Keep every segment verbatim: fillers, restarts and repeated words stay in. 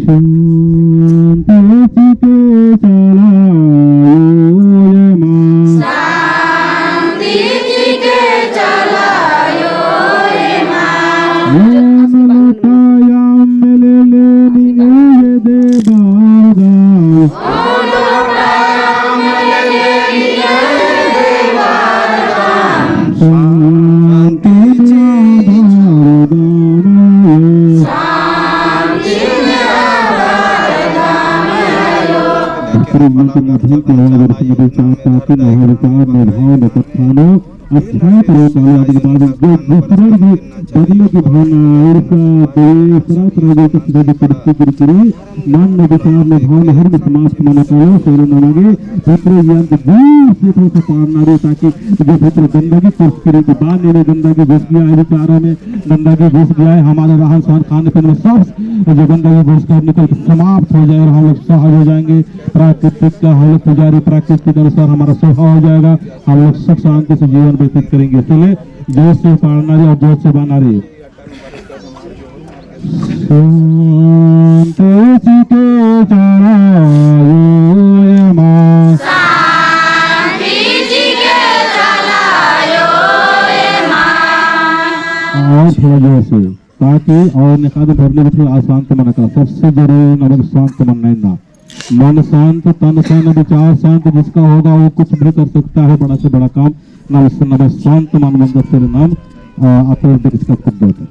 शांति चिके चाला आयो एमा। शांति चिके चाला आयो एमा। ओन लोटा अम्म लेले निंग्है दे बरदम। शांति चिके बरदम आयो। भीतरे मन के माध्यम से आवाज और संगीत चार ताकि नहा विचार में भाव में कत्था नू अस्थायी प्रयोग कालो आदि के बाद जो दूसरे भी बदले की भावना, ईर्ष्या, द्वेष, तरह तरह के कुछ भी परिस्थिति के लिए मन में विचार में भाव में हर में समाप्त मना कालो, सोलो नमागे, भीतरे यंत्र दूर से थोड़ा सा पाड़ना रहे, ताकि जो भीतरे गंदगी कुछ के लिए बाहर नहीं, गंदगी घुस गया है विचारों में, गंदगी घुस गया है हमारे रहन सहन खाने पीने में, सब जो गंदगी घुस कर निकल के समाप्त हो जाए और हम लोग सहज हो जाएंगे। प्राकृतिक का हम लोग पुजारी, प्राकृतिक अनुसार हमारा स्वभाव हो जाएगा, हम लोग सुख शांति से जीवन व्यतीत करेंगे। चले, जोर से पाड़ना रे और जोर से बाना रे। शांति चिके चाला आयो एमा। शांति चिके चाला आयो एमा। और थोड़ा जोर से। ताकि और नेकादन भरले भी थोड़ा अशांत मना का, सबसे जरूरी नमक शांत मन्ना इन्ना। मन शांत, तन शांत, विचार शांत, जिसका होगा वो कुछ भी कर सकता है, बड़ा से बड़ा काम। नम, नम शांत मन मंदिर से नाम, अ, अपने अंदर इसका कुछ बात है।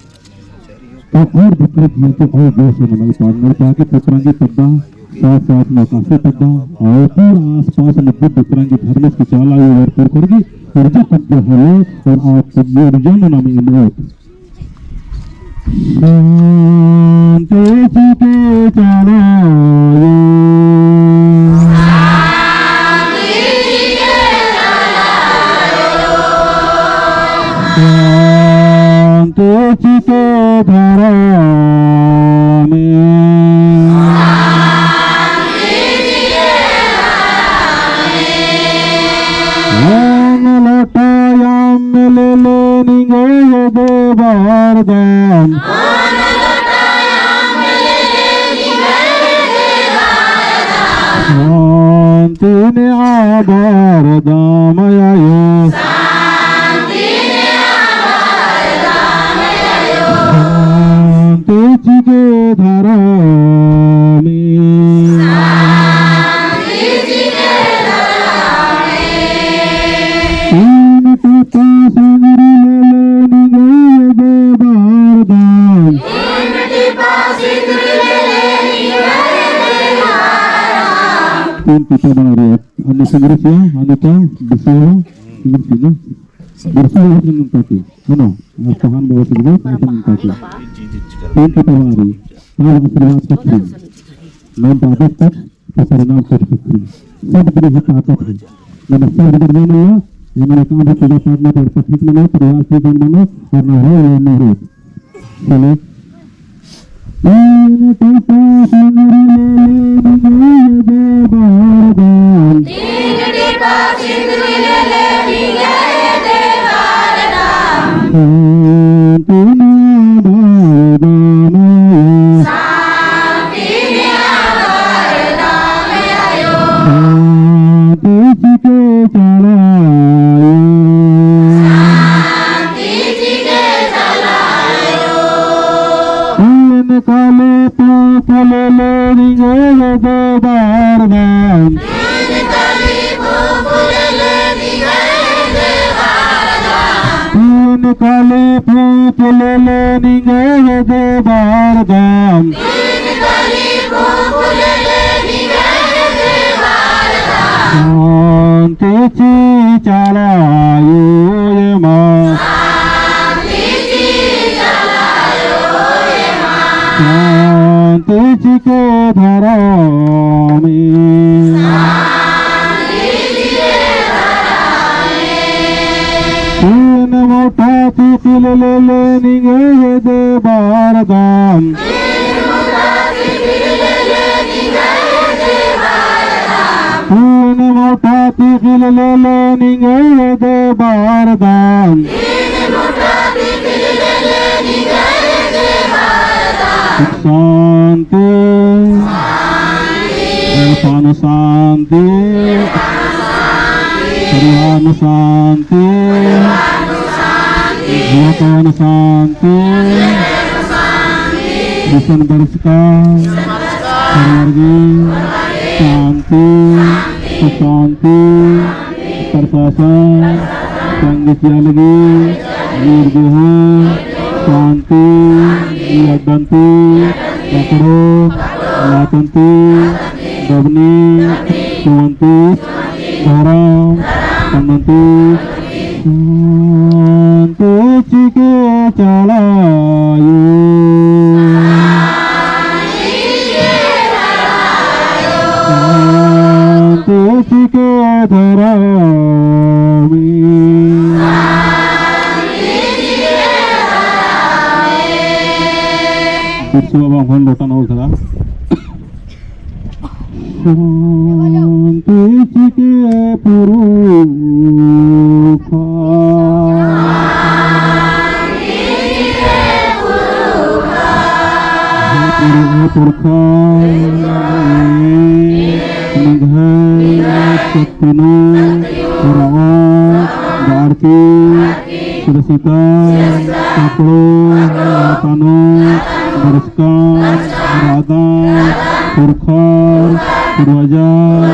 तो और विपरीत जीवन तो और जोर से नमक पाड़ना, ताकि पिपरांगी पद्दा, साथ साथ में काफी पद्दा, और पूरा आसपास में बुद्ध पिपरांगी धर्मेस की चाला ये और पुरखर की ऊर्जा पद्दा हलो, और आप ऊर्जा में नाम इमोट। शांति चिके चाला आयो। शांति चिके धरमे। ओन लोटा अम्म लेले निंग्है दे बरदम। शांति नेआ बरदम आयो। शांति चिके धरमे। तीन टिपा सिंदूर लेले निंग्है दे बरदम। तीन टिपा बना रहे हैं। अन्य संग्रह किया, अन्य का विषय है, संग्रह किया। गुरसा वाला संगम ताकि, है ना? आज पहान बाबा संगम ताकि। तीन टिपा बना रहे हैं। तब आशीर्वाद पत्री। नाम बाबा तक, तो परिणाम तक पत्री। सब गृह ताकत है। नमस्कार, विद्वान मल्ला। ये मैंने कहा, पूजा पाठ में तो ठीक मनो, परिवार ठीक मनो, और ना हो, ना हो। चलो। तीन टिपा सिंदूर लेले निंग्है दे बरदम। तीन टिपा सिंदूर लेले निंग्है दे बरदम। शांति नेआ बरदम आयो। शांति नेआ बरदम आयो। शांति चिके चाला आयो। तीन काली पूँप लेले निंग्है दे बरदम। तीन काली पूँप लेले निंग्है दे बरदम। शांति चिके चाला आयो एमा। शांति चिके धरमे। तीन मुठा तिख़िल लेले निंग्है दे बरदम। तीन मुठा तिख़िल लेले निंग्है दे बरदम। सुख शांति, एड़पा नू शांति, परिवार नू शांति, जिया नू शांति, इसन बरचका, परिवार गही शांति, सुख शांति, प्रशासन, संग चिआ लगी, निर्देह, शांति, अड्डंती, पकड़ो, लातंती, दबनी, सुअंती, धरम, संगंती, शांति चिके चाला आयो। शांति चिके धरमी। बिरसू बाबा होन लोटा नौ खड़ा। शांति चिके पुरुखा। हे पुरु-, हे पुरखा, निंग्है शक्ति नू, पुरखा, आरती, सिरसिता, पकड़ो, लाता नू, बरचकन, रअदन, पुरखर, पूर्वजर,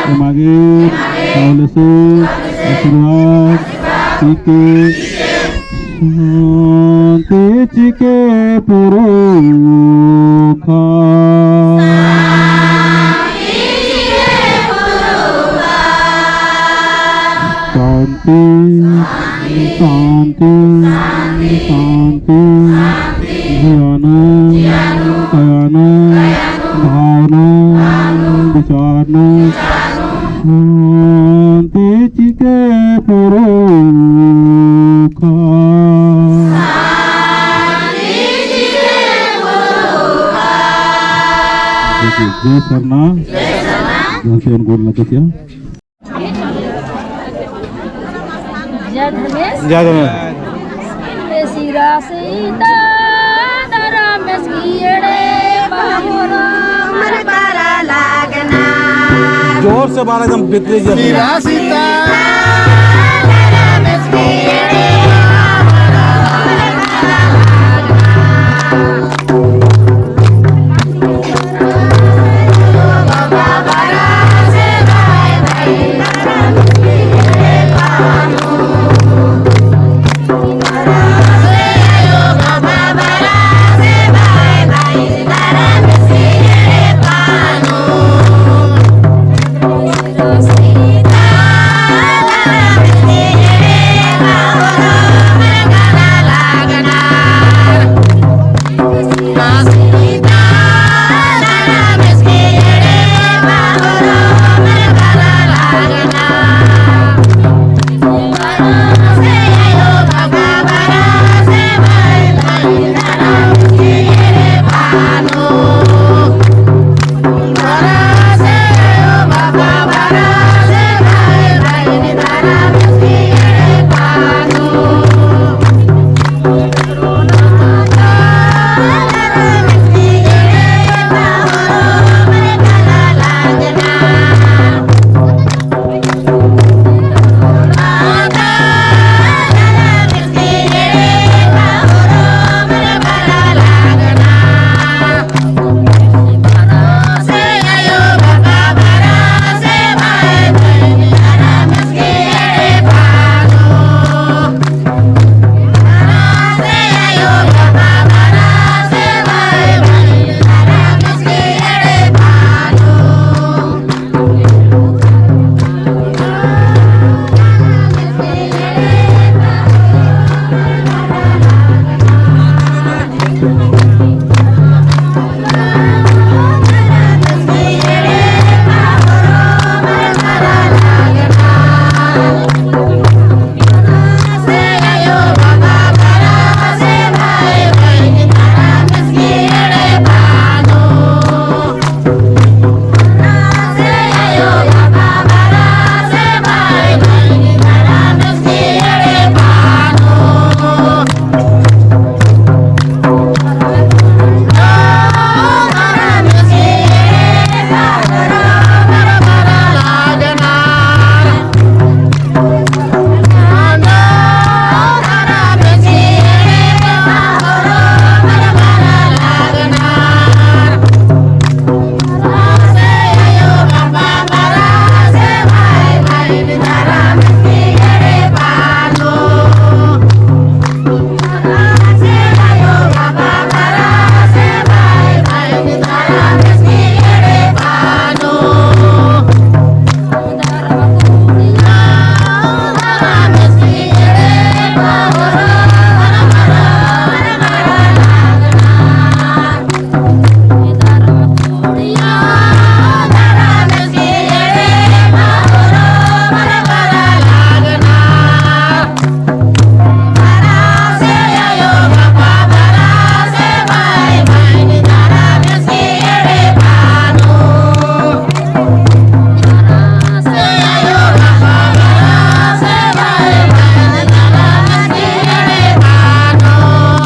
एमागे, अवलेसे, आशीर्वाद, चिके, शांति चिके पुरखा। शांति, शांति, शांति। जिया नू, काया नू, भाव नू, विचार नू, शांति चिके पुरखा। जय सरना। जय सरना। जय सरना। जय धर्मेस। जय धर्मेस। जोर से बाला एकदम भीतरी जब।